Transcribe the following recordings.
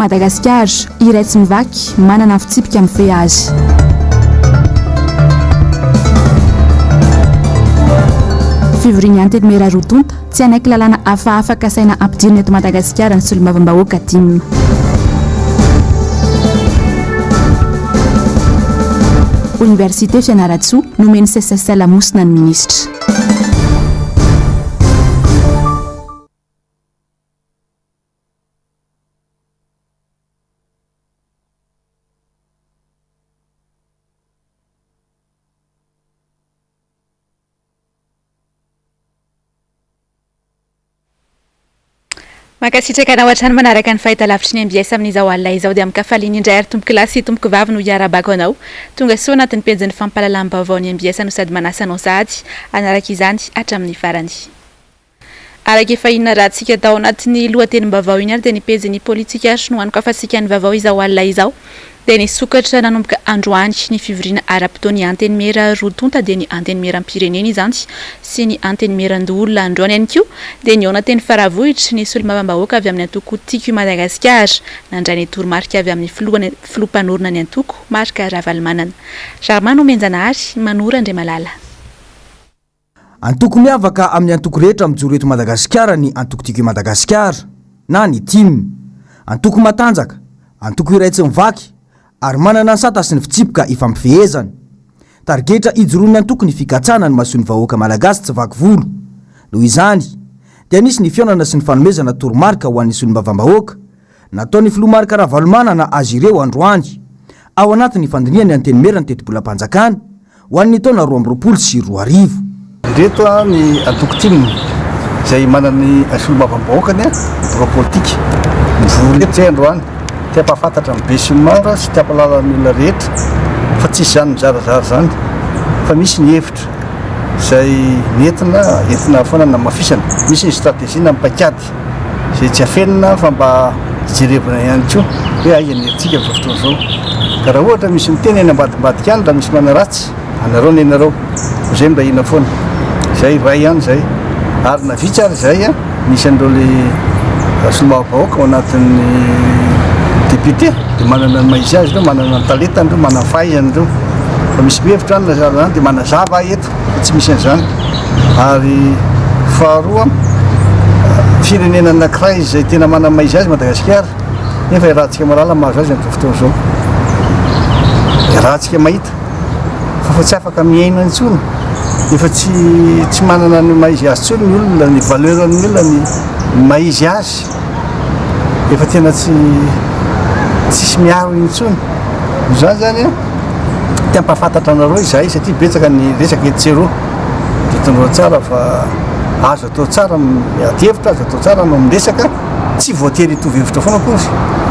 Madagasikara, iray tsy mivaky, manana ny fitsipika mifehy azy. Fivorian'ny Antenimiera roa tonta, tsy hanaiky lalàna hafahafa kasaina hampidirina eto Madagasikara ny solombavambahoaka tim. Oniversite Fianarantsoa, nomen'ny SSL lamosina ny minisitra. Mankasitraka anao hatrany manaraka ny fahitalavitry ny mbs amin'izao alina izao dia amin-kafaliana indray ary tompokolahy sy tompokovavy no hiarahabako anao. Tonga soa anatin'ny pejin'ny fampahalalam-baovaon'ny mbs no sady manasa anao sahady hanaraka izany hatramin'ny farany. Araka efa inona rahantsika tao anatin'ny lohatenim-baovao iny ary dia ny pejin'ny politika no hanokafantsika ny vaovao izao alina izao dia nisokatra nanomboka androany ny fivoriana ara-potoan'ny Antenimiera roa tonta dia ny Antenimierampirenena izany sy ny Antenimierandoholona androany ihany koa dia nihaona teny Faravohitra ny solombavambahoaka avy amin'ny antoko Tiako i Madagasikara nandray ny toromarika avy amin'ny filohany filoha mpanorina ny antoko Marc Ravalomanana Germain Nomenjanahary Manoro Andriamalala. Antoko miavaka amin'ny antoko rehetra mijoro eto Madagasikara ny Antoko Tiako i Madagasikara na ny tim. Antoko matanjaka, antoko iray tsy mivaky ary manana ny sata sy ny fitsipika ifampifehezana. Tarigetra ijoroan'ny antoko ny fikatsahana ny mason'ny vahoaka malagasy tsy vaky volo. Noho izany, dia nisy ny fihaonana sy ny fanomezana toromarika ho an'ny solombavambahoaka nataon'ny filoha Marc Ravalomanana azy ireo androany, ao anatin'ny fandinihan'ny Antenimiera ny tetibolam-panjakana. ho an'ny taona 2022. Ireto ny antoko tim izay manana ny solombavambahoakany, birao politika. Mivory eto izay androany, te hampahafantatra ny besinimaro sy te hampahalala ny olona rehetra fa tsisy izany mizarazara izany fa misy ny hevitra izay nentina entina foana namafisana, misy ny stratégie na ny paikady. Izay tsy afenina fa mba jerevana ihany koa hoe aiza ny herintsika amin'izao fotoana izao. Ka raha ohatra misy miteny any ambadimbadika any, raha misy manaratsy, anareo ny anareo. Fa izay mba hina foana. Izay iray ihany izay. Ary na vitsy ary izay, ny isan'ireo le solombavambahoaka ao anatin'ny député dia manana ny maha izy azy ireo, manana ny talentany ireo, manana ny fahaizany ireo. Fa misy mihevitra any na zany dia manazava aho eto. fa tsy misy an'izany. Ary faharoa, firenena anankiray izay tena manamaizy azy Madagasikara, nefa iarahantsika mahalala mahazo azy amin'izao fotoana izao. Iarahantsika mahita fa fa tsy afaka miaina intsony, efa tsy tsy manana ny maha izy azy intsony ny olona, ny valeur an'ny olona, ny maha izy azy. Efa tena tsy tsisy miaro intsony. Izany zany an. Te hampahafantatra anareo izahay satria betsaka ny resaka etsy sy eroa. Dia tondroa tsara fa azo atao tsara ny miady hevitra, azo atao tsara ny miresaka, tsy voatery hitovy hevitra foana akory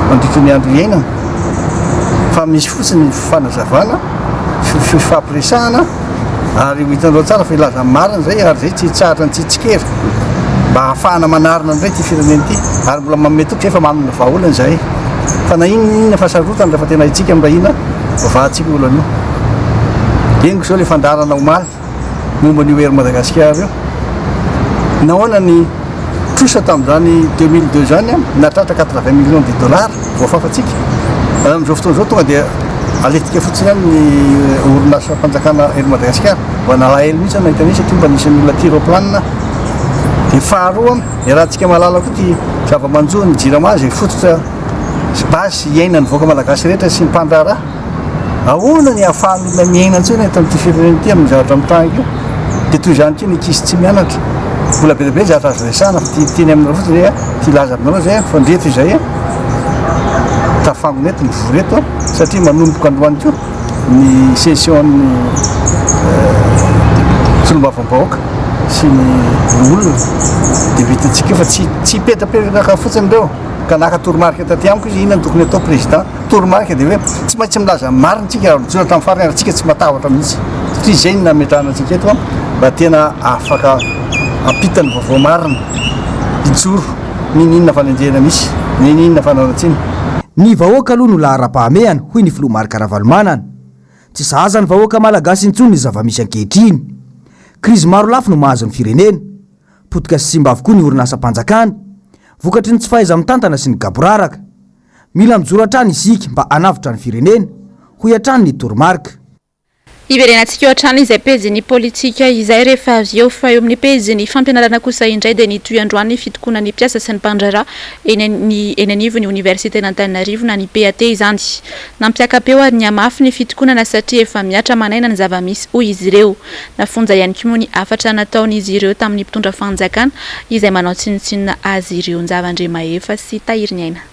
mandritra ny andro iainana. Fa misy fotsiny ny fanazavana, fifampiresahana ary ho hitanareo tsara fa hilaza ny marina izay ary izay tsy hitsahatra ny tsy hitsikera mba hahafahana manarina indray ity firenena ity ary mbola manome toky izay fa manana vahaolana izahay. Fa na inona inona fahasarotana rehefa tena haintsika miray hina, voavahantsika io olana io. Henoko izao ilay fandaharana omaly momba an'io Air Madagascar io. Nahoana ny trosa tamin'izany 2002 izany nahatratra 80 millions de dollars voafafantsika. Amin'izao fotoana izao tonga dia aletika fotsiny ihany ny orinasam-panjakana Air Madagascar. Mba nalahelo mihitsy aho nahita an'io satria mba nisy olona tia roaplanina. Dia faharoa, Iarahantsika mahalala koa ity zava-manjo ny Jirama izay fototra sy base iainan'ny vahoaka malagasy rehetra sy ny mpandraharaha. Ahoana ny ahafahan'ny olona miaina intsony eto amin'ity firenena ity amin'ny zavatra mitranga io? Dia toy izany koa ny ankizy tsy mianatra. Mbola be dia be ny zavatra azo resahana fa ity hiteny aminareo fotsiny izay, ity hilaza aminareo izay fa ndreto izay tafangona eto, mivory eto satria manomboka androany koa. ny session-n'ny solombavambahoaka sy ny loholona dia ho hitantsika eo fa tsy tsy hipetrapetraka fotsiny ireo ka naka toromarika taty amiko izy inona no tokony atao président toromarika dia hoe tsy maintsy milaza ny marina tsika ary mijoro hatramin'ny farany ary tsika tsy matahotra mihitsy satria izay no nametrahana antsika eto mba tena afaka hampita ny vaovao marina hijoro n'inon'inona fanenjehana misy n'inon'inona fanaratsiana. Ny vahoaka aloha no laharam-pahamehana, hoy ny filoha Marc Ravalomanana. Tsy sahaza ny vahoaka malagasy intsony ny zava-misy ankehitriny. Krizy maro lafy no mahazo ny firenena. Potika sy simba avokoa ny orinasam-panjakana, vokatry ny tsy fahaiza-mitantana sy ny gaboraraka. Mila mijoro hatrany isika mba hanavotra ny firenena, hoy hatrany ny toromarika. Hiverenantsika eo hatrany izay pejin'ny politika izay rehefa avy eo fa eo amin'ny pejin'ny fampianarana kosa indray dia nitohy androany ny fitokonan'ny mpiasa sy ny mpandraharaha eny ny eny anivon'ny oniversiten'Antananarivo na ny PAT izany. Nampiaka-peo ary nihamafy ny fitokonana satria efa mihatra aman'aina ny zava-misy hoy izy ireo. Nafonja ihany koa moa ny hafatra nataon'izy ireo tamin'ny mpitondra fanjakana izay manao tsinontsinona azy ireo. Njavandriamahefa sy Tahiriniaina.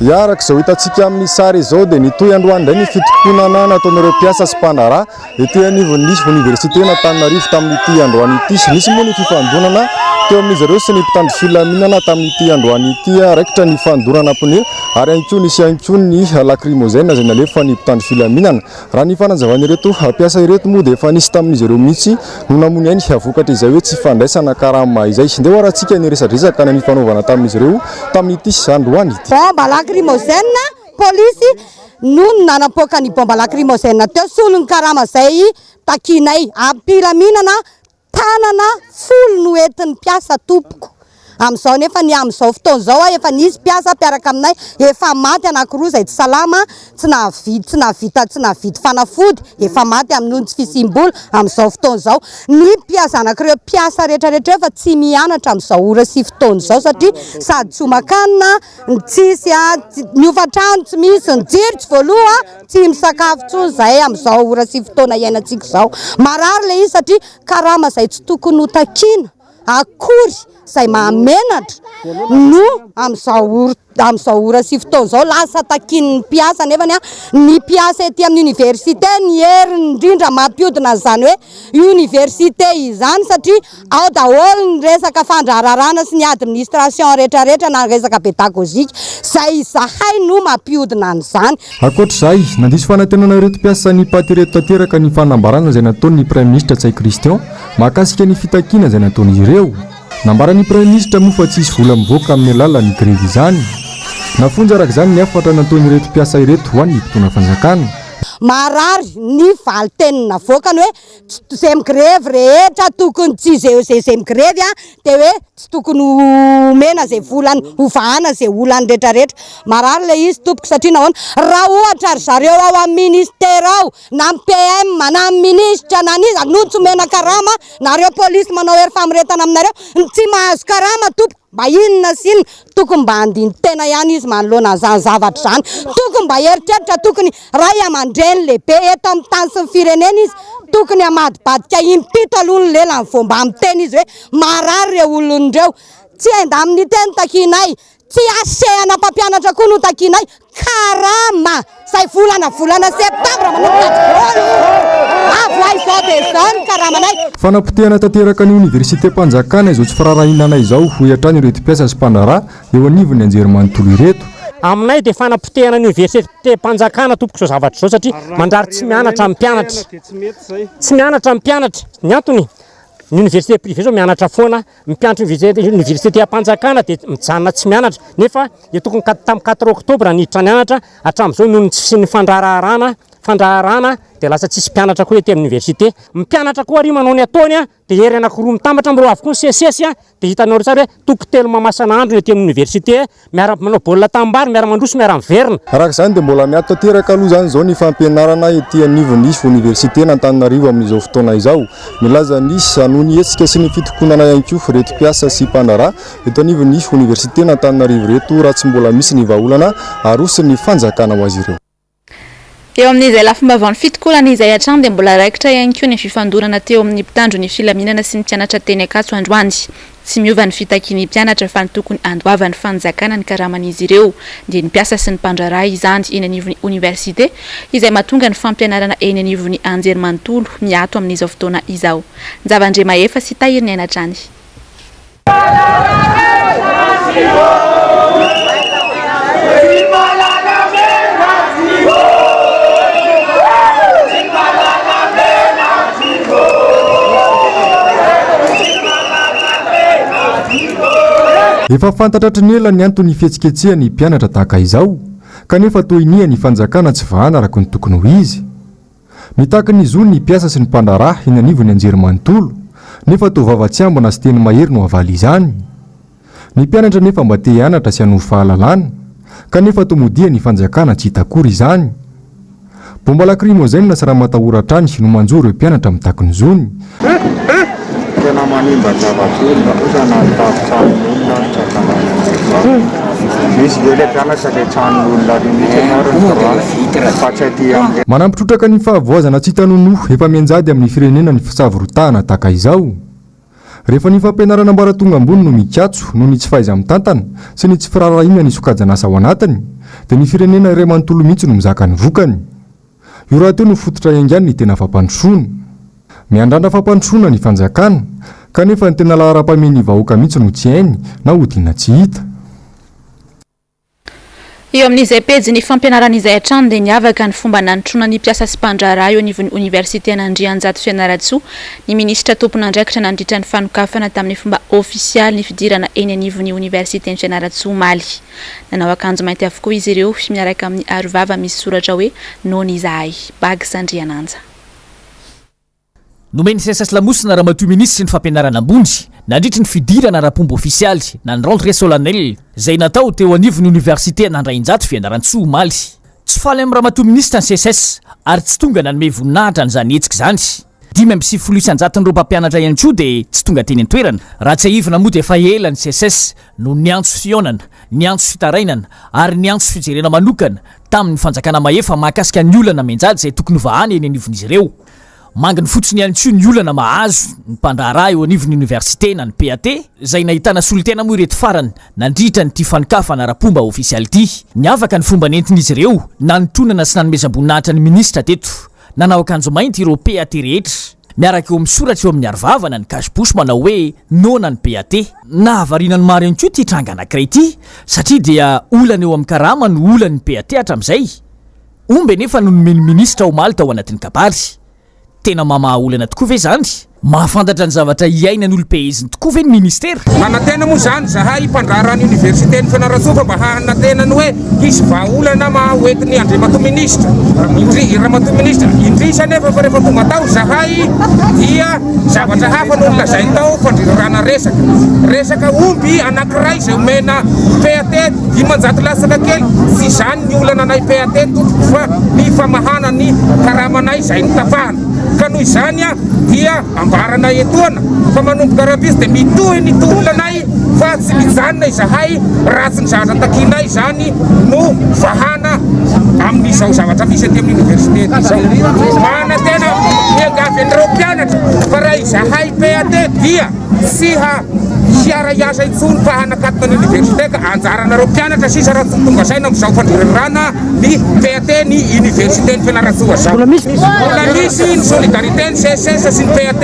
Ya, araka izao hitantsika amin'ny sary izao dia nitohy androany indray ny fitokonana nataon'ireo mpiasa sy mpandraharaha ety anivon'ny oniversiten'Antananarivo tamin'ity androany ity. Nisy moa ny fifandonana teo amin'izy ireo sy ny mpitandro filaminana tamin'ity androany ity. Raikitra ny fandorana pneu ary ihany koa nisy ihany koa ny lacrymogène izay nalefan'ny mpitandro filaminana. Raha ny fanazavan'ireto mpiasa ireto moa dia efa nisy tamin'izy ireo mihitsy no namono ainy vokatra izay hoe tsy fandraisana karama izay. Ndeha ho arahantsika ny resadresaka nifanaovana tamin'izy ireo tamin'ity androany ity. Bomba lacrymogène, polisy no nanapoaka ny bomba lacrymogène teo, solon'ny karama izay takianay am-pilaminana Tanana folo no entin'ny mpiasa tompoko. Amin'izao nefa ny amin'izao fotoana izao efa nisy mpiasa mpiaraka aminay efa maty anankiroa izay tsy salama, tsy nahavidy tsy nahavita tsy nahavidy fanafody, efa maty amin'ny noho ny tsy fisiam-bola amin'izao fotoana izao. Ny mpia zanak'ireo mpiasa rehetra rehetra ireo efa tsy mianatra amin'izao ora sy fotoana izao satria sady tsy homan-kanina, ny tsisy ny hofan-trano tsy misy, ny jiro tsy voaloa. Tsy misakafo intsony zahay amin'izao ora sy fotoana iainantsika izao. Marary ilay izy satria karama izay tsy tokony ho takiana akory izay mahamenatra no amin'izao ora amin'izao ora sy fotoana izao lasa takian'ny mpiasa nefany ny mpiasa ety amin'ny université ny heriny indrindra mampiodina an'izany hoe Université izany satria ao daholo ny resaka fandrahararana sy ny administration rehetra rehetra na ny resaka pédagogique izay izahay no mampiodina an'izany. Ankoatra izay, nandiso fanantenana ireto mpiasan'ny Patt ireto tanteraka ny fanambarana izay nataon'ny Praiminisitra Ntsay Christian mahakasika ny fitakiana izay nataon'izy ireo. Nambaran'ny Praiminisitra moa fa tsy hisy vola mivoaka amin'ny alalan'ny grevy izany. Nafonja araka izany ny hafatra nataon'ireto mpiasa ireto ho an'ny mpitondra fanjakana. Marary ny valinteny navoakany hoe tsy ze migrevy rehetra tokony tsy ze ze ze migrevy a de hoe tsy tokony homena ze volany hovahana ze olany rehetra rehetra. Marary le izy tompoko satria nahoana? Raha ohatra ry zareo ao amin'ny ministera ao na ny PM na ny minisitra na n'iza no tsy omena karama nareo polisy manao hery famoretana aminareo ny tsy mahazo karama tompoko Mba inona sy inona? Tokony mba handini-tena ihany izy manoloana an'izany zavatra izany. Tokony mba hieritreritra, tokony ray aman-dreny lehibe eto amin'ny tany sy ny firenena izy. Tokony hamadibadika im-pito aloha ny lelany vao mba miteny izy hoe marary ireo olona ireo. Tsy indemnité no takianay, tsy HCA-na mpampianatra koa no takianay, Karama! Zay volana volana septambra manomboka daholo avoahy zao dia zao ny karamanay. Fanapotehana tanteraka ny oniversitem-panjakana izao tsy firaharahiana izao, hoy hatrany ireto mpiasa sy mpandraharaha eo anivon'ny anjerimanontolo ireto. Aminay dia fanapotehana ny oniversitem-panjakana tompoko izao zavatra izao satria manjary tsy mianatra ny mpianatra. Tsy mianatra ny mpianatra. Ny antony, ny oniversite privé izao mianatra foana, Ny mpianatry ny oniversitem-panjakana dia mijanona tsy mianatra nefa dia tokony tamin'ny quatre octobre niditra nianatra, hatramin'izao noho ny tsy fisian'ny fandraharaharana fandraharahana dia lasa tsisy mpianatra koa ety amin'ny oniversite. Ny mpianatra koa ary manao ny ataony dia hery anankiroa mitambatra amin'ireo avokoa ny seces dia hitanareo tsara hoe toko telo mamasana andro ny ety amin'ny oniversite, miara manao baolina tanimbary, miara mandroso, miara miverina. Araka izany dia mbola miato tanteraka aloha izany izao ny fampianarana ety anivon'ny oniversiten'Antananarivo amin'izao fotoana izao. Milaza ny hanohy ny hetsika sy ny fitokonana ihany koa ireto mpiasa sy mpandraharaha eto anivon'ny oniversiten'Antananarivo ireto raha tsy mbola misy ny vahaolana aroson'ny fanjakana ho azy ireo. Eo amin'izay lafim-baovaon'ny fitokonana izay hatrany dia mbola raikitra ihany koa ny fifandonana teo amin'ny mpitandro ny filaminana sy ny mpianatra teny Ankatso androany. Tsy miova ny fitakian'ny mpianatra fa ny tokony handoavan'ny fanjakana ny karaman'izy ireo dia ny mpiasa sy ny mpandraharaha izany eny anivon'ny oniversite izay mahatonga ny fampianarana eny anivon'ny anjerimanontolo miato amin'izao fotoana izao. Njavandriamahefa sy Tahiriniaina hatrany. Efa fantatra hatry ny ela ny anton'ny fihetsiketsehan'ny mpianatra tahaka izao, kanefa toa inian'ny fanjakana tsy vahana araka ny tokony ho izy. Mitaky ny zony ny mpiasa sy ny mpandraharaha eny anivon'ny anjerimanontolo, nefa toa vava tsy ambina sy teny mahery no havaly izany. Ny mpianatra anefa mba te hianatra sy hanovo fahalalana. Kanefa toa modian'ny fanjakana tsy hita akory izany. Bomba lacrymogène sy ramatahora hatrany no manjo ireo mpianatra mitaky ny zony. Tena manimba zava-tsolona kosa na ny tafon-tranon'olona ary tsy antananana izany. Misy ve ilay mpianatra ilay tranon'olona ary mihitsy ianao ry ny fa tsy aty amin'ny. Manampy trotraka ny fahavoazana tsy hita nonoa efa mianjady amin'ny firenena ny fisavoritahana tahaka izao. Rehefa ny fampianarana ambaratonga ambony no mikatso noho ny tsy fahaiza-mitantana sy ny tsy firaharahiana ny sokajin'asa ao anatiny, dia ny firenena iray manontolo mihitsy no mizaka ny vokany. Io rahateo no fototra iaingan'ny tena fampandrosoana. Miandrandra fampandrosoana ny fanjakana, kanefa ny tena laharam-pahamehan'ny vahoaka mihitsy no tsy hainy na hodiana tsy hita. Eo amin'izay pejin'ny fampianarana izay hatrany dia niavaka ny fomba nanotrona ny mpiasa sy mpandraharaha eo anivon'ny oniversiten'Andrianjato Fianarantsoa ny minisitra tompon'andraikitra nandritra ny fanokafana tamin'ny fomba ofisialy ny fidirana eny anivon'ny oniversiten'i Fianarantsoa omaly. Nanao akanjo mainty avokoa izy ireo miaraka amin'ny arovava misy soratra hoe Noana izahay. Bags Andriananja. Nomen'ny CSS lamosina Ramatoa Minisitry ny Fampianarana Ambony nandritry ny fidirana ara-pomba ofisialy na ny rentrée solennelle izay natao teo anivon'ny Oniversite an'Andrainjato Fianarantsoa omaly. Tsy faly amin'i Ramatoa Minisitra ny CSS ary tsy tonga nanome voninahitra an'izany hetsika izany. 95 isan-jaton'ireo mpampianatra ihany koa dia tsy tonga teny an-toerana. Raha tsiahivina moa dia efa ela ny CSS no niantso fihaonana, niantso fitarainana ary niantso fijerena manokana tamin'ny fanjakana mahefa mahakasika ny olana mianjady izay tokony hovahana eny anivon'izy ireo. Manginy fotsiny ihany koa ny olana mahazo ny mpandraharaha eo anivon'ny oniversite na ny PAT, izay nahitana solontena moa ireto farany nandritra an'ity fanokafana ara-pomba ofisialy ity. Niavaka ny fomba nentin'izy ireo nanotronana sy nanomezam-boninahitra ny minisitra teto. Nanao akanjo mainty ireo PAT rehetra, miaraka eo amin'ny soratra eo amin'ny arovava na ny cache-bouche manao hoe noana ny PAT. Nahavariana ny maro ihany koa ity tranga anankiray ity satria dia olana eo amin'ny karama no olan'ny PAT hatramin'izay. Omby anefa no nomen'ny minisitra omaly tao anatin'ny kabary. Tena mamaha olana tokoa ve izany? Mahafantatra ny zavatra iainan'ny olom-peheziny tokoa ve ny ministera? Manantena moa izany izahay mpandraharaha ny oniversiten'i Fianarantsoa fa mba hanantena ny hoe hisy vahaolana ma ho entin'ny Andriamatoa Minisitra. Indri, Ramatoa Minisitra. Indrisy anefa fa rehefa tonga tao izahay dia zavatra hafa no nolazainy tao, fandrirana resaka. Resaka omby anankiray izay omena PAT 500 latsaka kely, tsy izany. Ny olana anay PAT tompoko fa ny famahana ny karamanay izay notapahana ka noho izany dia ambaranay etoana fa manomboka rahampitso dia mitohy ny tolonanay fa tsy mijanona izahay raha tsy ny zavatra takianay izany no vahana amin'izao zavatra misy aty amin'ny université izao. Manantena miangavy an'ireo mpianatra fa raha izahay PAT dia Tsy ha hiara hiasa intsony fa hanakatona ny université ka anjaranareo mpianatra sisa raha tsy tonga saina amin'izao fandrorana ny PAT ny université ny Fianarantsoa zao. Mbola misy ny solidarité ny CSS sy ny PAT.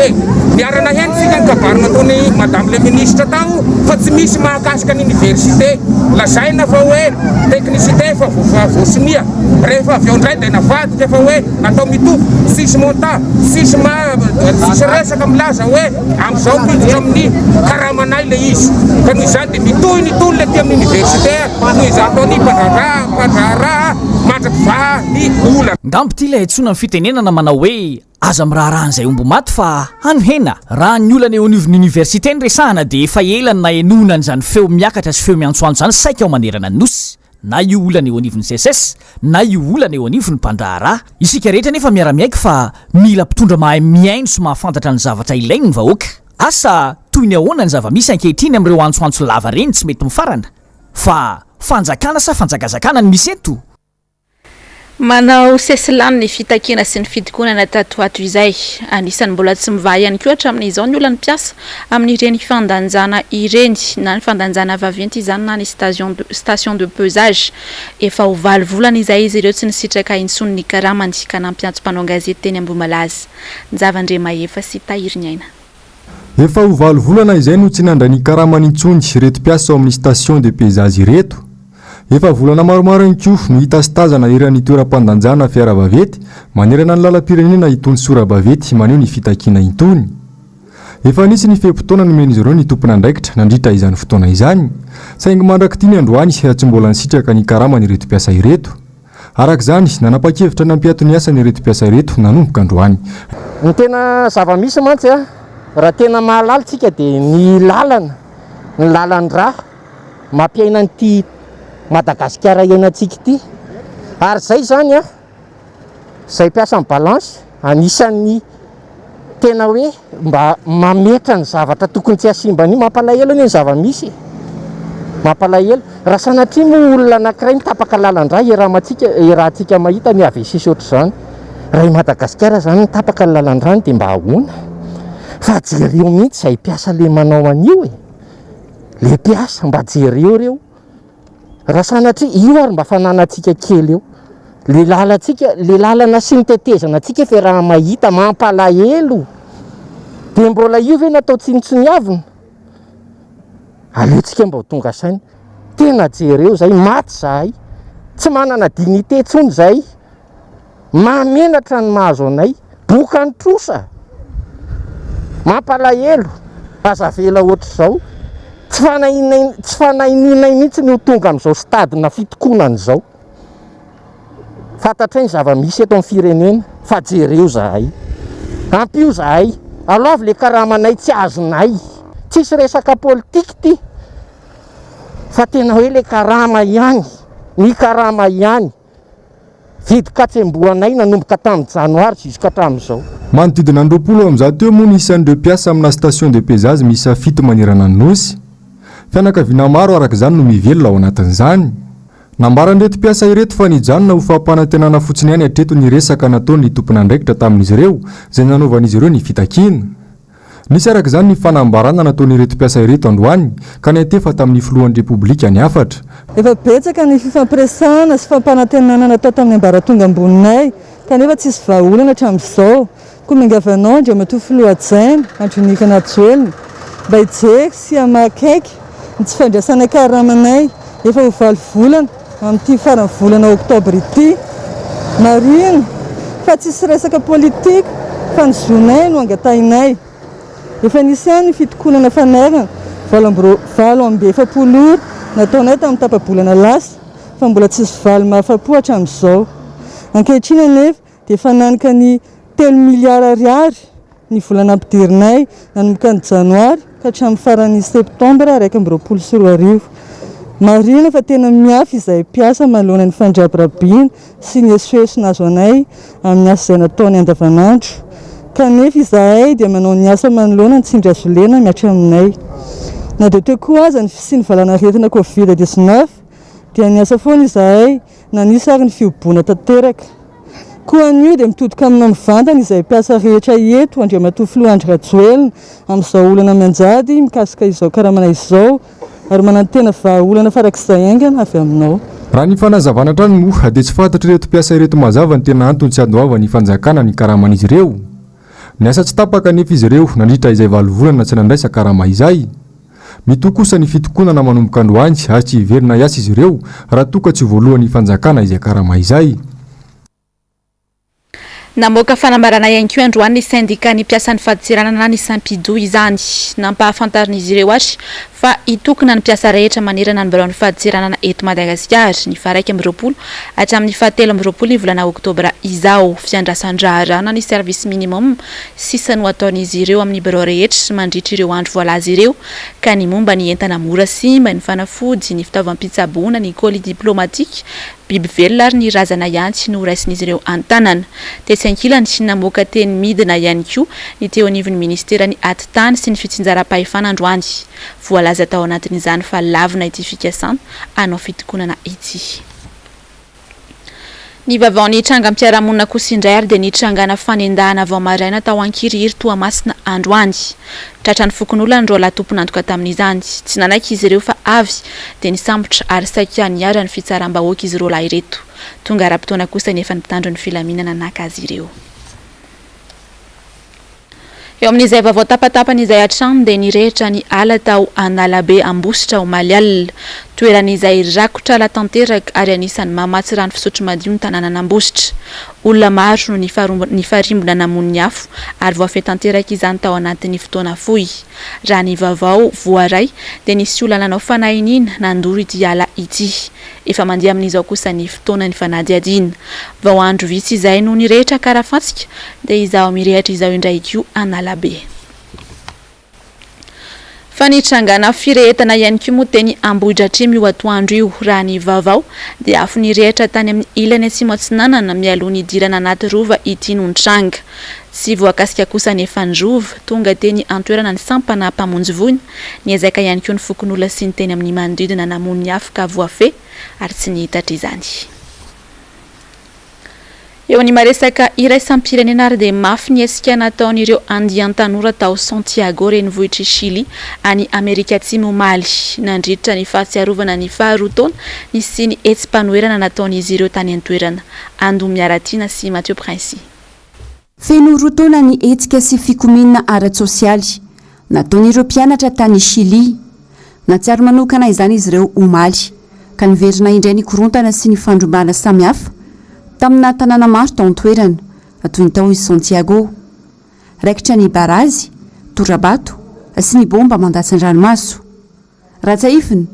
Niara naheno tsika ny kabary nataon'i madame le ministre tao fa tsy misy mahakasika ny université. Lazaina fa hoe technicité efa voasonia. Rehefa avy eo indray dia navadika fa hoe natao mitovy. Tsisy montant, tsisy ma tsisy resaka milaza hoe Amin'izao miditra amin'ny karamanay ilay izy ka noho izany dia mitohy ny tolona ety amin'ny oniversite toy izany ataon'ny mpandraharaha mpandraharaha mandra-pivaha ny olana. Ngamba ity ilay antsoina ny fitenenana manao hoe aza miraharaha an'izay omby maty fa hano hena. Raha ny olana eo anivon'ny oniversite no resahana dia efa ela no nahenoana an'izany feo miakatra sy feo miantsoantso izany saika ao manerana ny Nosy. Na io olana eo anivon'ny SECES na io olana eo anivon'ny mpandraharaha. Isika rehetra anefa miara-miaiky fa mila mpitondra mahay mihaino sy mahafantatra ny zavatra ilainy ny vahoaka. Asa toy ny ahoana ny zava-misy ankehitriny amin'ireo antsoantso lava reny tsy mety mifarana? Fa fanjakana sa fanjakazakana no misy eto? Manao sesilany ny fitakiana sy ny fitokonana tato ho ato izay. Anisan'ny mbola tsy mivaha ihany koa hatramin'izao ny olan'ny mpiasa amin'ireny fandanjana ireny, na ny fandanjana vaventy izany na ny station de pesage. Efa ho valo volana izay izy ireo tsy nisitraka intsony ny karamany ka nampiantso mpanao gazety teny Ambohimalaza. Njava Andriamahefa sy Tahiriniaina. Efa ho valo volana izay no tsy nandray ny karamany intsony ireto mpiasa ao amin'ny station de pesage ireto. Efa volana maromaro ihany koa no hita sy tazana eran'ny toeram-pandanjana fiara vaventy manerana ny lalam-pirenena itony sora-baventy maneho ny fitakiana itony. Efa nisy ny fe-potoana nomen'izy ireo ny tompon'andraikitra nandritra izany fotoana izany, saingy mandrak'ity ny androany tsy mbola nisitraka ny karamany ireto mpiasa ireto. Araka izany, nanapa-kevitra nampiato ny asany ireto mpiasa ireto nanomboka androany. Ny tena zava-misy mantsy a, raha tena mahalala tsika dia ny lalana, ny lalan-drà mampiaina an'ity Madagasikara iainantsika ity. Ary izay izany an, izay mpiasan'ny balance, anisan'ny tena hoe mba mametra ny zavatra tokony tsy hasimba an'io. Mampalahelo anie ny zava-misy e. Mampalahelo. Raha sanatria moa olona anankiray mitapaka lalan-drà iaraha-mantsika, iarahantsika mahita ny AVC sy ohatr'izany. Raha i Madagasikara izany mitapaka ny lalan-drà dia mba ahoana? Fa jereo mihitsy izay mpiasa le manao an'io e. Le mpiasa, mba jereo reo. Raha sanatria, io ary mba fananantsika kely eo. Le lalantsika, le lalana sy ny tetezana antsika efa raha mahita, mampalahelo. Dia mbola io ve no atao tsinontsiniavina? Aleontsika mba ho tonga saina. Tena jereo zay, maty zahay. Tsy manana dignité tsony zay. Mahamenatra ny mahazo anay. Bokan'ny trosa. Mampalahelo. Aza avela ohatr'izao. Tsy fanahinay, tsy fanahininay mihitsy ny ho tonga amin'izao stade-na fitokonana izao. Fantatray ny zava-misy eto amin'ny firenena fa jereo zahay. Ampio zahay. Aloavy le karamanay tsy azonay. Tsisy resaka politika ity fa tena hoe le karama ihany, ny karama ihany. Vidin-katsembohanay nanomboka tamin'ny janoary jusqu'à hatramin'izao. Manodidina ny 120 eo moa ny isan'ireo mpiasa amina station de pesage miisa fito manerana ny Nosy. Fianakaviana maro araka izany no mivelona ao anatin'izany. Nambaran'ireto mpiasa ireto fa nijanona ho fampanantenana fotsiny ihany hatreto ny resaka nataon'ny tompon'andraikitra tamin'izy ireo izay nanaovan'izy ireo ny fitakiana. Nisy araka izany ny fanambarana nataon'ireto mpiasa ireto androany ka niantefa tamin'ny filohan'ny Repoblika ny hafatra. Efa betsaka ny fifampiresahana sy fampanantenana natao tamin'ny ambaratonga amboninay kanefa tsisy vahaolana hatramin'izao. Koa miangavy anao Andriamatoa Filoha hajaina, Andry Nirina Rajoelina, mba hijery sy hamaha akaiky ny tsy fandraisanay karamanay efa ho valo volana amin'ity faran'ny volana oktobra ity. Marihina fa tsisy resaka politika fa ny zonay no angatahinay. Efa nisy ihany ny fitokonana fanairana 48 ora nataonay tamin'ny tapa-bolana lasa fa mbola tsisy valiny mahafa-po hatramin'izao. Ankehitriny anefa dia efa nanika ny telo miliara ariary ny vola nampidirinay nanomboka ny janoary ka hatramin'ny faran'ny septambra 2021. Marihina fa tena mihafy izahay mpiasa manoloana ny fandrabirabiana sy ny esoeso nahazo anay amin'ny asa izay nataonay andavanandro. Kanefa izahay dia manao ny asa manoloana ny tsindry hazolena mihatra aminay. Na dia teo koa aza ny fisian'ny valanaretina covid 19 dia niasa foana izahay na nisy ary ny fihoboana tanteraka. Koa anio dia mitodika aminao mivantana izay mpiasa rehetra eto Andriamatoa Filoha Andry Rajoelina amin'izao olana mianjady mikasika izao karamana izao ary manantena vahaolana farak'izay haingana avy aminao. Raha ny fanazavana hatrany moa dia tsy fantatr'ireto mpiasa ireto mazava ny tena antony tsy handoavan'ny fanjakana ny karaman'izy ireo. Niasa tsy tapaka anefa izy ireo nandritra izay valo volana tsy nandraisan-karama izay. Mitohy kosa ny fitokonana manomboka androany ary tsy hiverina hiasa izy ireo raha toa ka tsy voalohan'ny fanjakana izay karama izay. Namoaka fanambarana ihany koa androany ny sendikan'ny mpiasan'ny fadintseranana ny Sympido izany. Nampahafantarin'izy ireo ary fa hitokona ny mpiasa rehetra manerana ny biraon'ny fadintseranana eto Madagasikara ny faha 21 hatramin'ny faha 23 ny volana oktobra izao. Fiandrasan-draharaha na ny service minimum sisa no ataon'izy ireo amin'ny birao rehetra mandritra ireo andro voalaza ireo ka ny momba ny entana mora simba, ny fanafody, ny fitaovam-pitsaboana, ny colis diplomatique, biby velona ary ny razana ihany no raisin'izy ireo an-tanana. Tetsy ankilany, namoaka teny midina ihany koa ny teo anivon'ny ministeran'ny Atitany sy ny fitsinjaram-pahefana androany. Voalaza tao anatin'izany fa lavina ity fikasana hanao fitokonana ity. Ny vaovaon'ny trangam-piarahamonina kosa indray ary dia nitrangana fanendahana vao maraina tao Ankirihiry Toamasina androany. Tratran'ny fokonolona ny roalahy tompon'antoka tamin'izany. Tsy nanaiky izy ireo fa avy dia nisambotra ary saika niharan'ny fitsaram-bahoaka izy roalahy ireto. Tonga ara-potoana kosa anefa ny mpitandro ny filaminana naka azy ireo. Eo amin'izay vaovao tapatapany izay hatrany dia nirehitra ny ala tao Analabe Ambositra omaly alina. Toerana izay rakotra ala tanteraka ary anisan'ny mamatsy rano fisotro madio ny tanànan'Ambositra. Olona maro no nifarimbona namono ny afo ary voafehy tanteraka izany tao anatin'ny fotoana fohy. Raha ny vaovao voaray dia nisy olona nanao fanahiniana nandoro ity ala ity. Efa mandeha amin'izao kosa ny fotoana ny fanadihadiana. Vao andro vitsy izay no nirehitra karafantsika dia izaho mirehatra izao indray koa Analabe. Fa nitrangana firehetana ihany koa moa teny Ambohidratrimo io atoandro io. Raha ny vaovao dia afo nirehitra tany amin'ny ilany atsimo atsinanana mialoha ny hidirana anaty rova ity no nitranga. Tsy voakasika kosa anefa ny rova. Tonga teny an-toerana ny sampana mpamonjy voina. Niezaka ihany koa ny fokonolona sy ny teny amin'ny manodidina namono ny afo ka voafehy ary tsy nihitatra izany. Eo amin'ny maresaka iraisam-pirenena ary dia mafy ny hetsika nataon'ireo andian-tanora tao Santiago renivohitr'i Chili any Amerika Atsimo omaly nandritra ny fahatsiarovana ny faharoa taona nisian'ny hetsi-panoherana nataon'izy ireo tany an-toerana. Ando Miaratiana sy Mathieu Princi. Feno roa taona ny hetsika sy fikomiana ara-tsosialy nataon'ireo mpianatra tany Chili. Nahatsiaro manokana izany izy ireo omaly, ka niverina indray ny korontana sy ny fandrombahana samihafa tamina tanàna maro tao an-toerana, toy ny tao Santiago. Raikitra ny barazy, tora-bato sy ny bomba mandatsa-dranomaso. Raha tsiahivina,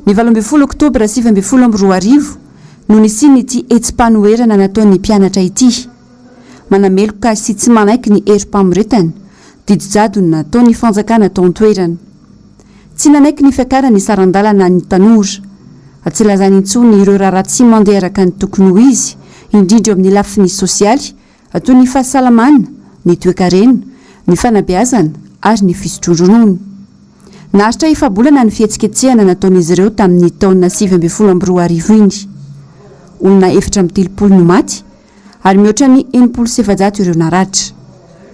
ny 18 oktobra 2019 no nisian'ity hetsi-panoherana nataon'ny mpianatra ity. Manameloka sy tsy manaiky ny herim-pamoretana, didy jadona nataon'ny fanjakana tao an-toerana. Tsy nanaiky ny fiakaran'ny saran-dalana ny tanora. Tsy lazany intsony ireo raharaha tsy mandeha araka ny tokony ho izy, indrindra eo amin'ny lafiny sosialy, toy ny fahasalamana, ny toekarena, ny fanabeazana ary ny fisotroan-dronono. Naharitra efa-bolana ny fihetsiketsehana nataon'izy ireo tamin'ny taona 2019 iny. Olona 34 no maty ary mihoatra ny 460 ireo naratra.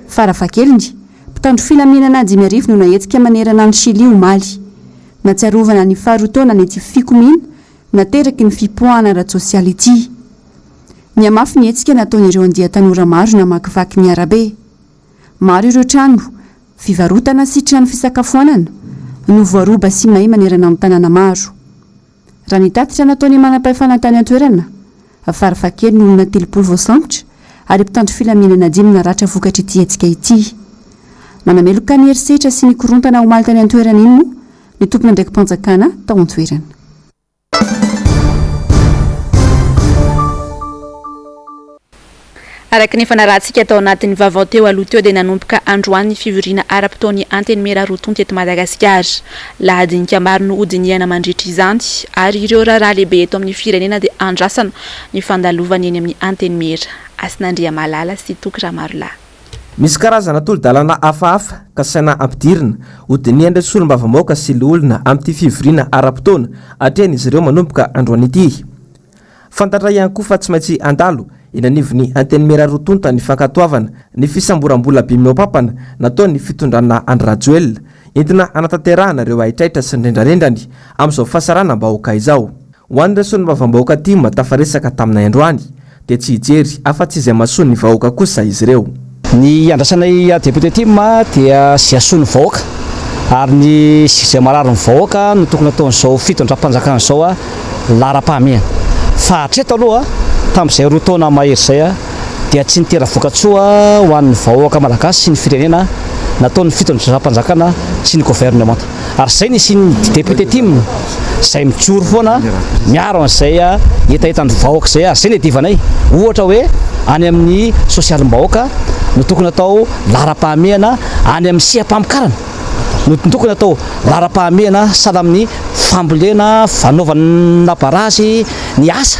Farafahakeliny, mpitandro filaminana 5000 no nahetsika manerana an'i Shily omaly. Nahatsiarovana ny faharoa taonan'ity fikomiana nateraky ny fipoahana ara-tsosialy ity. Nihamafy ny hetsika nataon'ireo andian-tanora maro namakivaky ny arabe. Maro ireo trano fivarotana sy trano fisakafoanana no voaroba sy may manerana ny tanàna maro. Raha ny tatitra nataon'ny manam-pahefana tany an-toerana, farafahakeliny olona 30 voasambotra ary mpitandro filaminana dimy naratra vokatr'ity hetsika ity. Nanameloka ny herisetra sy ny korontana omaly tany an-toerana iny moa ny tompon'andraiki-panjakana tao an-toerana. Araka ny efa narahantsika tao anatin'ny vaovao teo aloha teo dia nanomboka androany ny fivoriana ara-potoan'ny Antenimiera roa tonta eto Madagasikara. Lahadinika maro no hodinihana mandritra izany ary ireo raharaha lehibe eto amin'ny firenena dia andrasana ny fandalovany eny amin'ny Antenimiera. Hasina Andriamalala sy Toky Ramarolahy. Misy karazana tolo-dalàna hafahafa kasaina hampidirina, hodinihan'ireo solombavambahoaka sy loholona amin'ity fivoriana ara-potoana atrehin'izy ireo manomboka androany ity. Fantatra ihany koa fa tsy maintsy handalo eny anivon'ny Antenimiera roa tonta ny fankatoavana ny fisamboram-bola be mihoa-pampana nataon'ny fitondrana Andry Rajoelina, entina hanatanterahana ireo haitraitra sy ny rendrarendrany amin'izao fahasaranam-bahoaka izao. Ho an'ireo solombavambahoaka tim tafaresaka taminay androany dia tsy hijery afa-tsy izay mahasoa ny vahoaka kosa izy ireo. Ny iandrasanay député tim dia izay hahasoa ny vahoaka ary ny izay marary ny vahoaka no tokony ataon'izao fitondram-panjakana izao laharam-pahamehana. Fa hatreto aloha tamin'izay roa taona mahery izay dia tsy nitera-vokatsoa ho an'ny vahoaka malagasy sy ny firenena nataon'ny fitondram-panjakana sy ny governemanta. Ary izay ny hisian'ny député tim izay mijoro foana miaro an'izay hetahetan'ny vahoaka izay ary izay ny iadivanay. Ohatra hoe any amin'ny sosialim-bahoaka no tokony atao laharam-pahamehana, any amin'ny seha-pamokarana no tokony atao laharam-pahamehana sahala amin'ny fambolena, fanaovana barazy, ny asa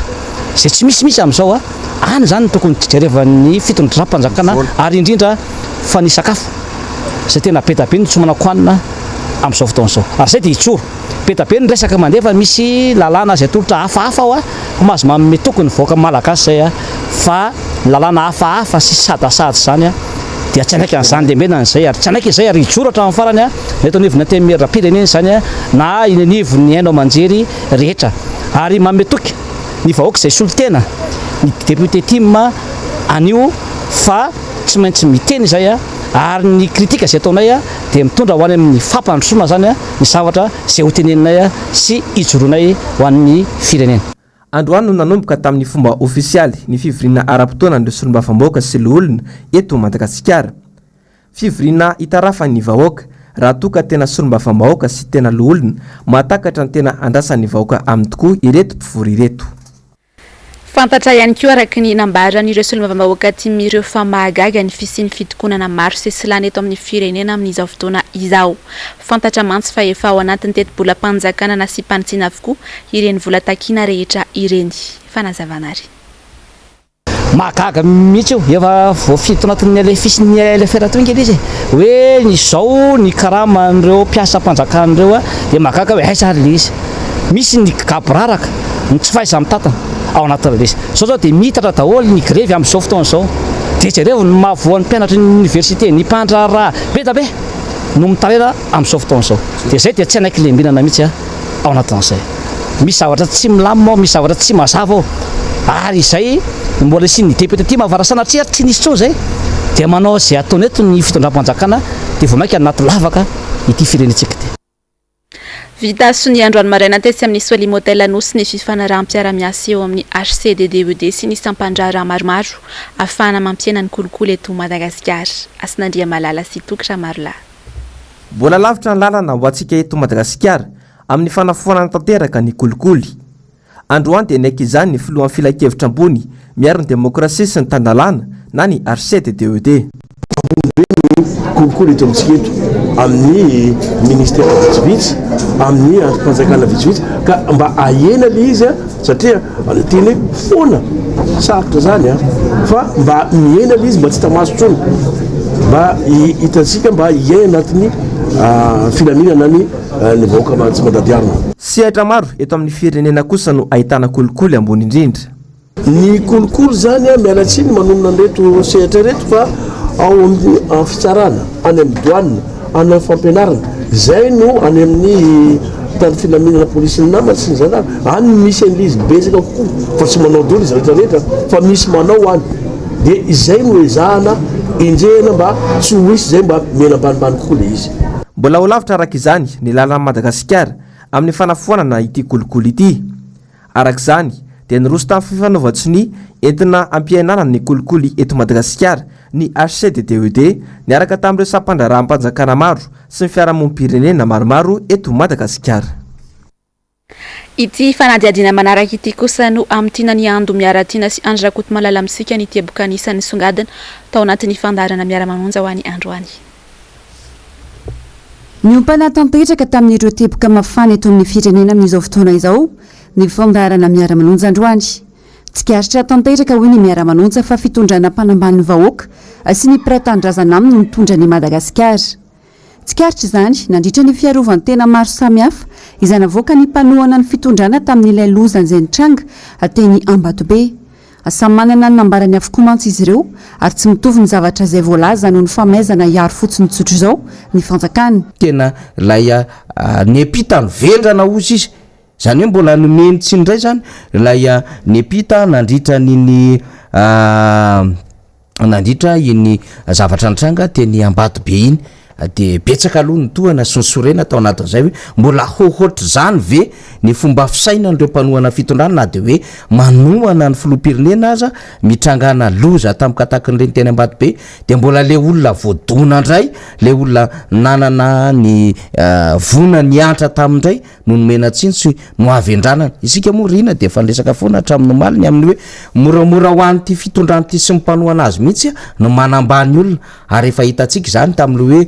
izay tsy misy mihitsy amin'izao. Any izany no tokony jerevan'ny fitondram-panjakana ary indrindra fa ny sakafo. Izay tena be da be no tsy manan-kohanina amin'izao fotoana izao. Ary izay dia hijoro. Be da be ny resaka mandeha fa misy lalàna izay atolotra hafahafa ao fa mahazo manome toky ny vahoaka malagasy izay fa ny lalàna hafahafa sy sadasada izany dia tsy hanaiky an'izany lembenana izay ary tsy hanaiky izay ary hijoro hatramin'ny farany na eto anivon'ny antenimieram-pirenena izany na eny anivon'ny haino aman-jery rehetra ary manome toky ny vahoaka izay solontena ny député tim anio fa tsy maintsy miteny izay ary ny critique izay ataonay dia mitondra ho any amin'ny fampandrosoana izany ny zavatra izay ho teneninay sy hijoroanay ho an'ny firenena. Androany no nanomboka tamin'ny fomba ofisialy ny fivoriana ara-potoanan'ireo solombavambahoaka sy loholona eto Madagasikara. Fivoriana hitarafan'ny vahoaka raha toa ka tena solombavambahoaka sy tena loholona mahatakatra ny tena andrasan'ny vahoaka aminy tokoa ireto mpivory ireto. Fantatra ihany koa araka ny nambaran'ireo solombavambahoaka tim ireo fa mahagaga ny fisian'ny fitokonana maro sesilany eto amin'ny firenena amin'izao fotoana izao. Fantatra mantsy fa efa ao anatin'ny tetibolam-panjakana nasiam-panitsiana avokoa ireny vola takiana rehetra ireny. Fanazavana ary. Mahagaga mihitsy io, efa voafidy tao anatin'ny LFI sy ny LFR teo ange ilay izy e! Hoe izao ny karaman'ireo mpiasam-panjakana ireo dia mahagaga hoe aiza ary ilay izy? Misy ny gaboraraka, ny tsy fahaiza-mitantana ao anatin'ilay izy. Izao izao dia miitatra daholo ny grevy amin'izao fotoana izao. Dia jereo ny mahavoa ny mpianatry ny oniversite, ny mpandraharaha, be dia be no mitaraina amin'izao fotoana izao. Dia izay dia tsy hanaiky lembinana mihitsy aho ao anatin'izay. Misy zavatra tsy milamina ao, misy zavatra tsy mazava ao. Ary izay no mbola hisian'ny depiote tim fa raha sanatria ary tsy nisy intsony izay dia manao izay ataony eto ny fitondram-panjakana dia vao mainka anaty lavaka ity firenentsika ity. Vita sonia androany maraina tetsy amin'ny Soalim Hotel Anosy ny fifanaraham-piarahamiasa eo amin'ny HCDDED sy ny sampan-draharaha maromaro ahafahana mampihena ny kolikoly eto Madagasikara. Hasinandriamalala sy Toky Ramarolahy. Mbola lavitra ny lalana ho antsika eto Madagasikara amin'ny fanafoanana tanteraka ny kolikoly. Androany dia niaiky izany ny filohan'ny Filankevitra ambony miaro ny demokrasia sy ny tan-dalàna na ny HCDDED. Ambony be ny kolikoly eto amintsika eto amin'ny ministera vitsivitsy, amin'ny andrim-panjakana vitsivitsy ka mba ahena ilay izy satria ny teny hoe foana sarotra izany fa mba mihena ilay izy mba tsy hita maso intsony, mba hitantsika mba hiaina anatin'ny filaminana ny ny vahoaka tsy mandady harona. Sehatra maro eto amin'ny firenena kosa no ahitana kolikoly ambony indrindra. Ny kolikoly izany, miala tsiny manonona an'ireto sehatra ireto fa ao amin'ny fitsarana, any amin'ny douane, any amin'ny fampianarana, izay no any amin'ny mpitandro filaminana polisy ny namany sy ny zandary, any no misy an'ilay izy betsaka kokoa fa tsy manao daholo izy rehetra rehetra fa misy manao any dia izay no ezahana enjehina mba tsy ho hisy izay mba mihena ambanimbany kokoa ilay izy. Mbola ho lavitra araka izany ny lalan'i Madagasikara amin'ny fanafoanana ity kolikoly ity. Araka izany dia niroso tamin'ny fifanaovan-tsonia entina hampihenana ny kolikoly eto Madagasikara ny HCDDED niaraka tamin'ireo sampandraharaham-panjakana maro sy ny fiarahamonim-pirenena maromaro eto Madagasikara. Ity fanadihadiana manaraka ity kosa no hamintinan'i Ando Miaratiana sy Andry Rakotomalala amintsika ny teboka anisan'ny nisongadina tao anatin'ny fandaharana Miara-manonja ho an'ny androany. Niompana tanteraka tamin'ireo teboka mafana eto amin'ny firenena amin'izao fotoana izao ny fandaharana Miara-manonja androany. Tsikaritra tanteraka hoy ny Miara-manonja fa fitondrana mpanambany vahoaka sy ny mpiray tanindrazana aminy no mitondra an'i Madagasikara. Tsikaritra izany nandritra ny fiarovan-tena maro samihafa izay navoakan'ny mpanohana ny fitondrana tamin'ilay loza izay nitranga teny Ambatobe. Samy manana ny nambarany avokoa mantsy izy ireo ary tsy mitovy ny zavatra izay voalaza noho ny famaizana hiaro fotsiny tsotr'izao ny fanjakana. Tena ilay niampita ny vendrana hozy izy, izany hoe mbola nomeny tsiny indray izany ilay niampita nandritra an'iny nandritra iny zavatra nitranga teny Ambatobe iny dia betsaka aloha ny tohana sy ny sorena tao anatin'izay hoe mbola hohoatr'izany ve ny fomba fisainan'ireo mpanohana fitondrana na dia hoe manohana ny filoham-pirenena aza mitrangana loza tampoka tahakin'ireny teny Ambatobe dia mbola le olona voadona indray le olona nanana ny voina niantra taminy indray no nomena tsiny sy nohavendranana. Isika moa Rina dia efa niresaka foana hatramin'ny omaly ny amin'ny hoe moramora ho an'ity fitondrana ity sy ny mpanohana azy mihitsy no manambany olona ary efa hitantsika izany tamin'ilay hoe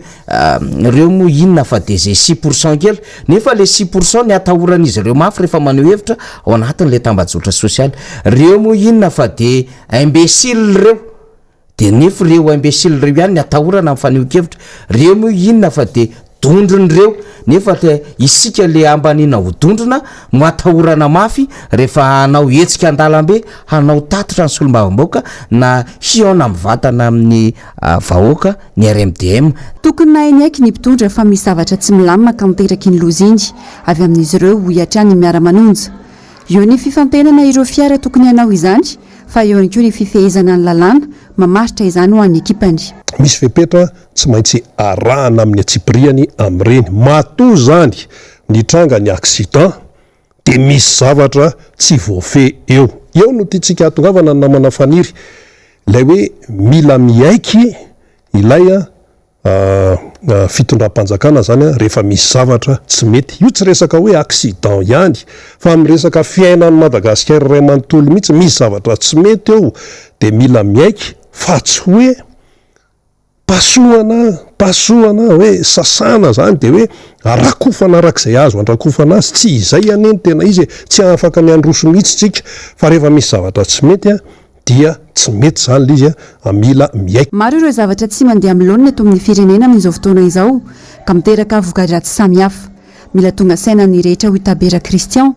ireo moa inona fa dia izay six pour cent kely nefa ilay six pour cent ny atahoran'izy ireo mafy rehefa maneho hevitra ao anatin'ilay tambajotra sosialy. Ireo moa inona fa dia imbécile ireo. Dia nefo reo imbécile reo ihany ny atahorana amin'ny fanehoan-kevitra. Reo moa inona fa dia dondrona ireo, nefa isika le ambaniana ho dondrona no atahorana mafy rehefa hanao hetsika an-dalambe, hanao tatitra ny solombavambahoaka na hihaona mivantana amin'ny vahoaka ny RMDM. Tokony nahay niaiky ny mpitondra fa misy zavatra tsy milamina ka niteraka iny loza iny avy amin'izy ireo, hoy hatrany ny Miara-manonja. Eo ny fifantenana ireo fiara tokony hanao izany fa eo ihany koa ny fifehezana ny lalàna mamaritra izany ho an'ny ekipany. Misy fepetra tsy maintsy arahana amin'ny antsipiriany amin'ireny. Matoa izany nitranga ny accident dia misy zavatra tsy voafehy eo. Eo no tiantsika hahatongavana ny namana Faniry, ilay hoe mila miaiky ilay. Fitondram-panjakana zany rehefa misy zavatra tsy mety. Io tsy resaka hoe accident ihany fa amin'ny resaka fiainan'i Madagasikara iray manontolo mihitsy, misy zavatra tsy mety eo dia mila miaiky fa tsy hoe pasohana, pasohana hoe sasana zany dia hoe rakofana arak'izay azo andrakofana azy, tsy izay anie no tena izy e, tsy afaka ny handroso mihitsy tsika fa rehefa misy zavatra tsy mety dia tsy mety izany ilay izy a, mila miaiky. Maro ireo zavatra tsy mandeha amin'ny laoniny eto amin'ny firenena amin'izao fotoana izao ka miteraka voka-dratsy samihafa. Mila tonga saina ny rehetra hoy Tabera Christian.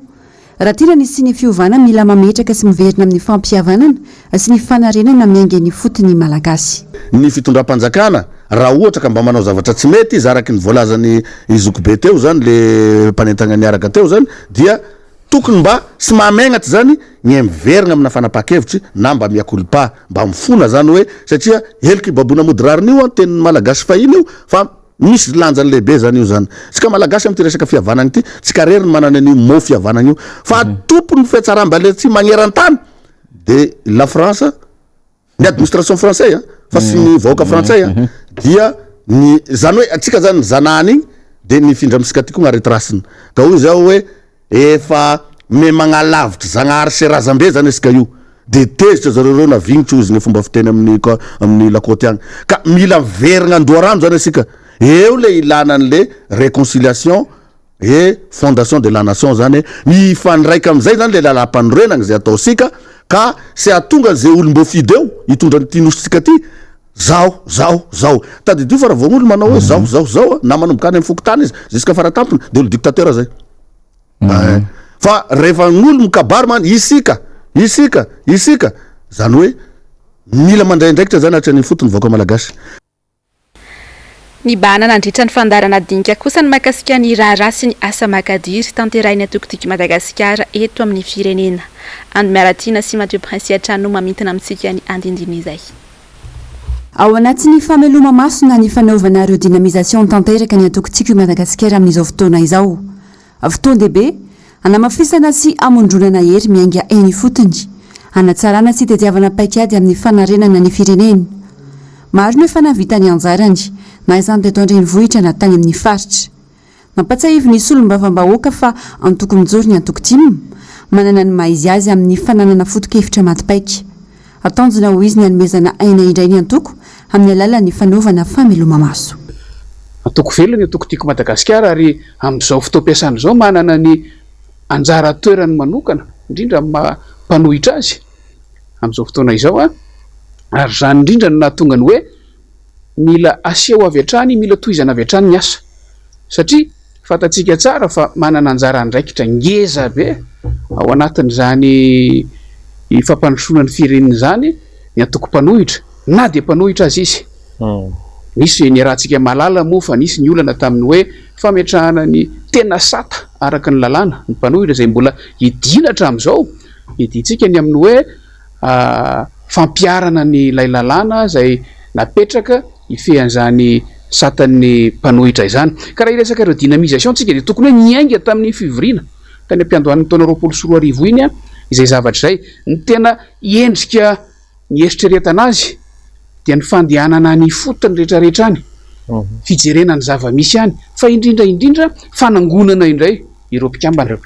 Raha tiana ny hisian'ny fiovana mila mametraka sy miverina amin'ny fampihavanana sy ny fanarenana miainga eny ifotony ny Malagasy. Ny fitondram-panjakana raha ohatra ka mba manao zavatra tsy mety izy araky ny voalazan'i Zokibe teo zany le mpanentagna niaraka teo zany dia Tokony mba sy mahamegnatra zany ny miverigna amina fanapahan-kevitry na mba mea culpa, mba mifona zany hoe satria heloka ibaboina mody rariny io an, tenin'ny malagasy fahiny io fa misy lanjany lehibe zany io zany. Tsika malagasy amty resaka fihavanagna ity, tsika rery no manana an'io mot fihavanagna io fa tompon'ny fihatsaram-balatsihy magneran-tany de la France, ny administration français an, fa sy ny vahoaka frantsay an, dia ny zany hoe antsika zany ny zanahany igny de nifindra amintsika aty koa ny areti-rasina, ka hoy zaho hoe efa me magnalavitry zagnahary sy razambe zany asika io, de tezitra zareo reo na vignitra hozy ny fomba fiteny amin'ny amin'ny lakôty agny, ka mila miverigna an-doharano zany asika, eo le ilana an'le réconciliation et fondation de la nation zany mifandraika amizay zany le lalam-panorenagna zay ataosika ka sy ahatonga an'izay olom-boafidy eo hitondra an'ity nositsika ty zaho zaho zaho tadidio fa raha vao olo manao hoe zaho zaho zaho na manomboka any amin'ny fokontany izy jusqu'à faratampony de olo dictateur zay eh, fa rehefa gn'olo mikabary man isika isika isika zany hoe mila mandray andraikitra zany hatrany ifotony vahoaka malagasy. Nibahana nandritra ny fandaharana dinika kosa ny mahakasika ny raharaha sy ny asa makadiry tanterahin'ny antoko Tiako Madagasikara eto amin'ny firenena. Ando Miaratiana sy Mathieu Prince hatrany no mamintina amintsika ny andindin'izay. Ao anatin'ny fameloma-maso na ny fanaovana redynamisation tanteraka ny antoko Tiako i Madagasikara amin'izao fotoana izao. Fotoan-dehibe, hanamafisana sy hamondronana hery miainga eny ifotony, hanatsarana sy hitadiavana paikady amin'ny fanarenana ny firenena. Maro no efa nahavita ny anjarany, na izany teto an-drenivohitra na tany amin'ny faritra. Nampatsiahivin'ny solombavambahoaka fa antoko mijoro ny antoko tim, manana ny maha izy azy amin'ny fananana foto-kevitra maty paika. Tanjona ho izy ny hanomezana aina indray ny antoko amin'ny alalan'ny fanaovana fameloma-maso. Antoko velona ny antoko Tiako Madagasikara ary amin'izao fotoam-piasana izao manana ny anjara toerany manokana indrindra amin'ny maha mpanohitra azy amin'izao fotoana izao ary izany indrindra no nahatonga ny hoe mila aseho avy hatrany, mila tohizana avy hatrany ny asa satria fantatsika tsara fa manana anjara andraikitra ngeza be ao anatin'izany fampandrosoana ny firenena izany ny antoko mpanohitra na dia mpanohitra aza izy. Nisy niarahantsika mahalala moa fa nisy ny olana tamin'ny hoe fametrahana ny tena sata araka ny lalàna ny mpanohitra izay mbola hidiana hatramin'izao, hidiantsika ny amin'ny hoe fampiharana ny ilay lalàna izay napetraka hifehy an'izany satan'ny mpanohitra izany. Ka raha hiresaka ireo dynamisation tsika dia tokony hoe niainga tamin'ny fivoriana tany am-piandohan'ny taona 2020 iny izay zavatra izay. Ny tena endrika nieritreretana azy dia ny fandehanana any ifotony rehetrarehetra any, fijerena ny zava-misy any, fa indrindra indrindra fanangonana indray ireo mpikambana.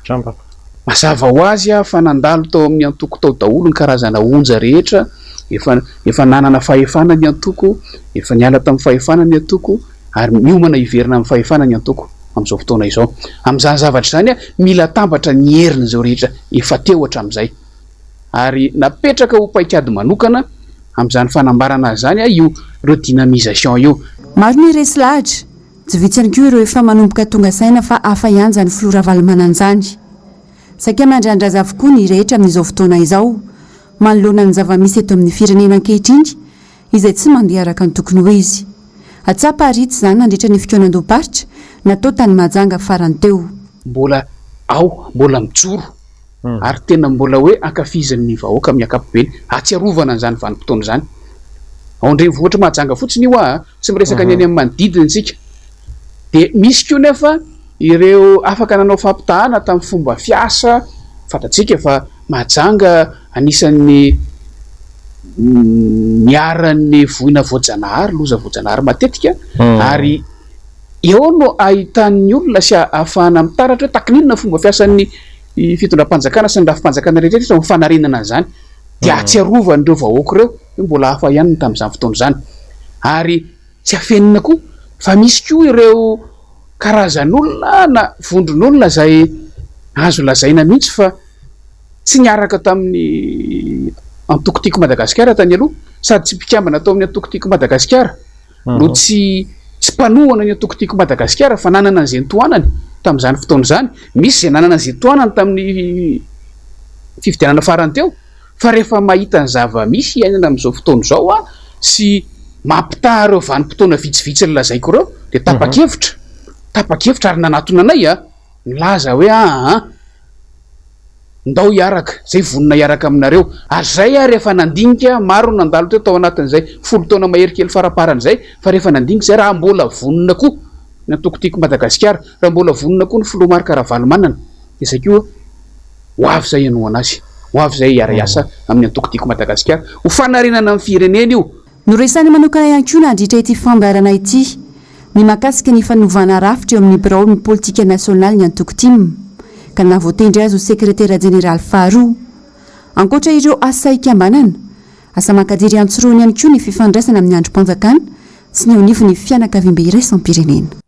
Mazava ho azy fa nandalo tao amin'ny antoko tao daholo ny karazana onja rehetra, efa efa nanana fahefana ny antoko, efa niala tamin'ny fahefana ny antoko ary miomana hiverina amin'ny fahefana ny antoko amin'izao fotoana izao. Amin'izany zavatra izany, mila atambatra ny herin'izao rehetra efa teo hatramin'izay. Ary napetraka ho paikady manokana amin'izany fanambarana izany io redynamisation io. Maro ny resy lahatra, tsy vitsy ihany koa ireo efa manomboka tonga saina fa hafa ihany izany filoha Ravalomanana izany. Saika mandrandra azy avokoa ny rehetra amin'izao fotoana izao, manoloana ny zava-misy eto amin'ny firenena ankehitriny izay tsy mandeha araka ny tokony ho izy. Tsapa ary hita izany nandritra ny fikaonandoham-paritra natao tany Mahajanga farany teo. Mbola ao, mbola mijoro ary tena mbola hoe ankafizin'ny vahoaka amin'ny ankapobeny, ahatsiarovana an'izany vanim-potoana izany. Ao an-drenivohitr'i Mahajanga fotsiny io aa, tsy miresaka ny any amin'ny manodidina isika. Dia misy koa nefa ireo afaka nanao fampitahana tamin'ny fomba fiasa, fantatsika fa Mahajanga anisan'ny. niharan'ny voina voajanahary, loza voajanahary matetika ary eo no ahitan'ny olona sy ahafahana mitaratra hoe takin'inona ny fomba fiasan'ny fitondram-panjakana sy ny rafi-panjakana rehetra rehetra ho fanarenana an'izany. Dia ahatsiarovan'ireo vahoaka ireo hoe mbola hafa ihany ny tamin'izany fotoana izany. Ary tsy afenina koa fa misy koa ireo karazan'olona na vondron'olona izay azo lazaina mihitsy fa tsy niaraka tamin'ny antoko Tiako Madagasikara tany aloha, sady tsy mpikambana tao amin'ny antoko Tiako Madagasikara no tsy tsy mpanohana ny antoko Tiako Madagasikara fa nanana an'izay nitohanany tamin'izany fotoana izany. Misy izay nanana an'izay tohanany tamin'ny fifidianana farany teo fa rehefa mahita ny zava-misy iainana amin'izao fotoana izao aho sy mampitaha ireo vanim-potoana vitsivitsy nolazaiko ireo dia tapa-kevitra, tapa-kevitra ary nanatona anay aho nilaza hoe aa ndao hiaraka, zay vonona hiaraka aminareo. Ary zay aho rehefa nandinika, maro ny nandalo teo tao anatin'izay folo taona mahery kely faraparany izay, fa rehefa nandinika zay raha mbola vonona koa ny antoko Tiako Madagasikara, raha mbola vonona koa ny filoha Marc Ravalomanana, dia zay koa ho avy zay hanohana azy, ho avy zay hiara-hiasa amin'ny antoko Tiako Madagasikara, ho fanarenana ny firenena io. Noresahina manokana ihany koa nandritra ity fandaharana ity ny mahakasika ny fanovana rafitra eo amin'ny biraon'ny politika nasionalin'ny antoko tim, ka nahavoatendry azy ho sekretera jeneraly faharoa. Ankoatra ireo asa ikambanana, asa mankadiry antsorohiny ihany koa ny fifandraisana amin'ny andrim-panjakana sy ny eo anivon'ny fianakaviambe iraisam-pirenena.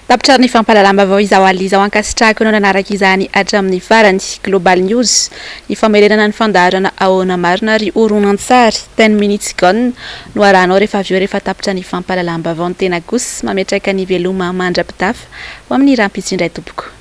Tapitra ary ny fampahalalam-baovao izao alina izao. Ankasitrahako ianao nanaraka izany hatramin'ny farany. Global News, Ny famerenana ny fandaharana Ahoana Marina ry Horonantsary, Ten Minutes Gone, no arahanao rehefa avy eo rehefa tapitra ny fampahalalam-baovao. Ny tena kosa mametraka ny veloma mandra-pitafa ho amin'ny rahampitso indray tompoko.